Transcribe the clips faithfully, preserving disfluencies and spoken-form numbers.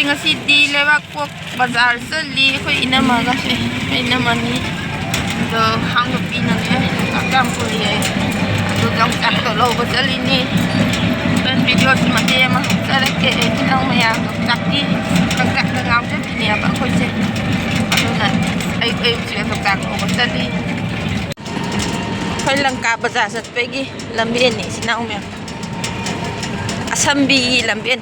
ꯉꯁꯤꯗꯤ ꯂꯩꯕꯥꯛꯄꯣꯛ ꯕꯖꯥꯔ ꯆꯠꯂꯤ ꯑꯩꯈꯣꯏ ꯏꯅꯝꯃꯒ꯫ ꯑꯦ, ꯑꯩꯈꯣꯏ ꯏꯅꯝꯃꯅꯤ꯫ ꯑꯗꯣ ꯍꯥꯡ ꯅꯨꯄꯤꯅꯅꯦ ꯌꯣꯡꯆꯥꯛ ꯌꯥꯝ ꯄꯨꯔꯛꯑꯦ꯫ ꯑꯗꯣ ꯌꯣꯡꯆꯥꯛꯇꯣ ꯂꯧꯕ ꯆꯠꯂꯤꯅꯤ꯫ ꯍꯣꯔꯦꯟ ꯚꯤꯗꯤꯑꯣꯁꯨ ꯃꯇꯦꯛ ꯑꯃ ꯍꯥꯞꯆꯔꯛꯀꯦ꯫ ꯏꯅꯥꯎ ꯃꯌꯥꯝ ꯌꯣꯡꯆꯥꯛꯀꯤ ꯌꯣꯡꯆꯥꯛꯇ ꯉꯥꯎꯖꯕꯤꯅꯦꯕ ꯑꯩꯈꯣꯏꯁꯦ꯫ ꯑꯗꯨꯅ ꯑꯌꯨꯛ ꯑꯌꯨꯛꯁꯤꯗ ꯌꯣꯡꯆꯥꯛ ꯂꯧꯕ ꯆꯠꯂꯤ꯫ ꯑꯩꯈꯣꯏ ꯂꯪꯀꯥ ꯕꯖꯥꯔ ꯆꯠꯄꯒꯤ ꯂꯝꯕꯦꯟꯅꯤ ꯏꯆꯤꯟ ꯏꯅꯥꯎ ꯃꯌꯥꯝ꯫ ꯑꯁꯝꯕꯤꯒꯤ ꯂꯝꯕꯦꯟ꯫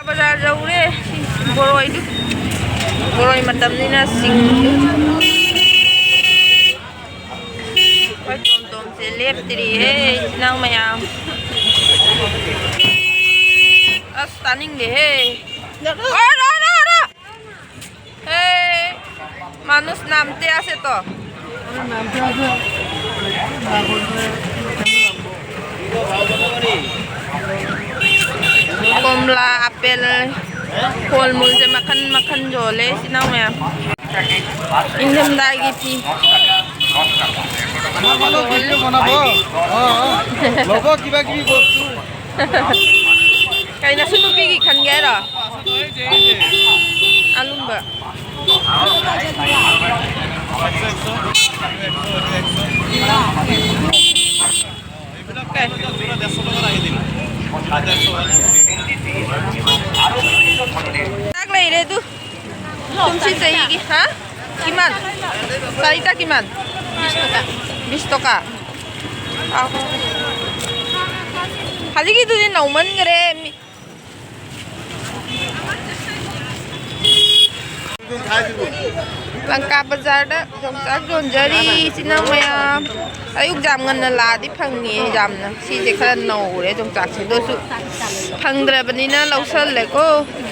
ꯕꯖꯥꯔ ꯌꯧꯔꯦ꯫ ꯕꯣꯔꯣꯏꯗꯨ, ꯕꯣꯔꯣꯏ ꯃꯇꯝꯅꯤꯅ ꯁꯤꯡ꯫ ꯑꯩꯈꯣꯏ ꯇꯣꯝ ꯇꯣꯝꯁꯦ ꯂꯦꯞꯇ꯭ꯔꯤꯍꯦ, ꯏꯆꯤꯟ ꯏꯅꯥꯎ ꯃꯌꯥꯝ꯫ ꯑꯁ, ꯇꯥꯅꯤꯡꯗꯦꯍꯦ꯫ ꯑꯔ, ꯑꯔ, ꯑꯔ! ꯍꯦ, ꯃꯥꯅꯨꯁ ꯅꯥꯝꯇꯦ ꯑꯁꯦ ꯇꯣ꯫ ꯀꯣꯝꯂꯥ, ꯑꯄꯦꯜ, ꯐꯣꯜ ꯃꯨꯜꯁꯦ ꯃꯈꯟ ꯃꯈꯟ ꯌꯣꯜꯂꯦ, ꯏꯆꯤꯟ ꯏꯅꯥꯎ ꯃꯌꯥꯝ꯫ ꯏꯪꯊꯝꯊꯥꯒꯤ ꯐꯤ꯫ আমাৰ ফালেও ভিডিঅ' বনাব। অ, অ। ল'ব কিবা কিবি বস্তু। ꯀꯩꯅꯣ, ꯁꯤ ꯅꯨꯄꯤꯒꯤ ꯈꯟꯒꯦ ꯍꯥꯏꯔꯣ? ꯑꯂꯨꯝꯕ꯫ ꯆꯥꯛ ꯂꯩꯔꯦ ꯑꯗꯨ꯫ ꯀꯨꯝꯁꯤ ꯆꯍꯤꯒꯤ, ꯍꯥ? ꯀꯤꯃꯥꯟ? ꯆꯥꯔꯤꯇ ꯀꯤꯃꯥꯟ? ꯕꯤꯁ ꯇꯀꯥ꯫ ꯑꯥ꯫ ꯍꯧꯖꯤꯛꯀꯤꯗꯨꯗꯤ ꯅꯧꯃꯟꯈ꯭ꯔꯦ꯫ ꯃꯤ-, ꯂꯪꯀꯥ ꯕꯖꯥꯔꯗ ꯌꯣꯡꯆꯥꯛ ꯌꯣꯟꯖꯔꯤ, ꯏꯆꯤꯟ ꯏꯅꯥꯎ ꯃꯌꯥꯝ꯫ ꯑꯌꯨꯛ ꯌꯥꯝ ꯉꯟꯅ ꯂꯥꯛꯑꯗꯤ ꯐꯪꯉꯦ ꯌꯥꯝꯅ꯫ ꯁꯤꯁꯦ ꯈꯔ ꯅꯧꯔꯦ ꯌꯣꯡꯆꯥꯛꯁꯦ, ꯑꯗꯨꯁꯨ ꯐꯪꯗ꯭ꯔꯕꯅꯤꯅ ꯂꯧꯁꯜꯂꯦꯀꯣ,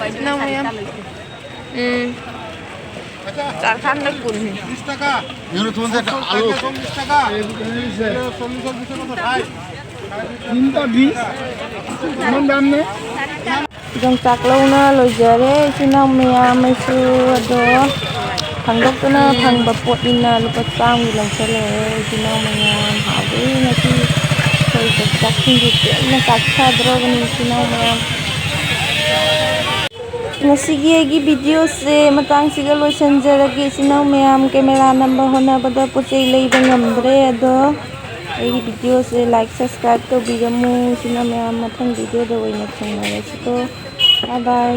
ꯏꯆꯤꯟ ꯏꯅꯥꯎ ꯃꯌꯥꯝ꯫ ꯎꯝ꯫ চারখান কম। বিশ টাকা। এগুলো তোমাদের একটা আলু। চল্লিশ টাকা। তিনটা বিশ। এমন দাম নেই। ꯌꯣꯡꯆꯥꯛ ꯂꯧꯅ ꯂꯣꯏꯖꯔꯦ ꯏꯆꯤꯟ ꯏꯅꯥꯎ ꯃꯌꯥꯝ꯫ ꯑꯩꯁꯨ ꯑꯗꯣ ꯐꯪꯗꯣꯛꯇꯅ ꯐꯪꯕ ꯄꯣꯠꯅꯤꯅ ꯂꯨꯄꯥ ꯆꯥꯝꯃꯒꯤ ꯂꯧꯁꯜꯂꯛꯑꯦ ꯏꯆꯤꯟ ꯏꯅꯥꯎ ꯃꯌꯥꯝ꯫ ꯍꯥꯎꯕꯩ ꯉꯁꯤ ꯑꯩꯈꯣꯏ ꯌꯣꯡꯆꯥꯛꯁꯤꯡꯁꯦ ꯄꯦꯟꯅ ꯆꯥꯊꯗ꯭ꯔꯕꯅꯤ ꯏꯆꯤꯟ ꯏꯅꯥꯎ ꯃꯌꯥꯝ꯫ ꯉꯁꯤꯒꯤ ꯑꯩꯒꯤ ꯚꯤꯗꯤꯑꯣꯁꯦ ꯃꯇꯥꯡꯁꯤꯒ ꯂꯣꯏꯁꯤꯟꯖꯔꯒꯦ ꯏꯆꯤꯟ ꯏꯅꯥꯎ ꯃꯌꯥꯝ꯫ ꯀꯦꯃꯦꯔꯥ ꯅꯝꯕ ꯍꯣꯠꯅꯕꯗ ꯄꯣꯠ ꯆꯩ ꯂꯩꯕ ꯉꯝꯗ꯭ꯔꯦ꯫ ꯑꯗꯣ ꯑꯩꯒꯤ ꯚꯤꯗꯤꯑꯣꯁꯦ ꯂꯥꯏꯛ, ꯁꯕꯁꯀ꯭ꯔꯥꯏꯕ ꯇꯧꯕꯤꯔꯝꯃꯨ ꯏꯆꯤꯟ ꯏꯅꯥꯎ ꯃꯌꯥꯝ꯫ ꯃꯊꯪ ꯚꯤꯗꯤꯑꯣꯗ ꯑꯣꯏꯅ ꯊꯦꯡꯅꯔꯁꯤꯀꯣ꯫ ꯕꯥꯏ ꯕꯥꯏ꯫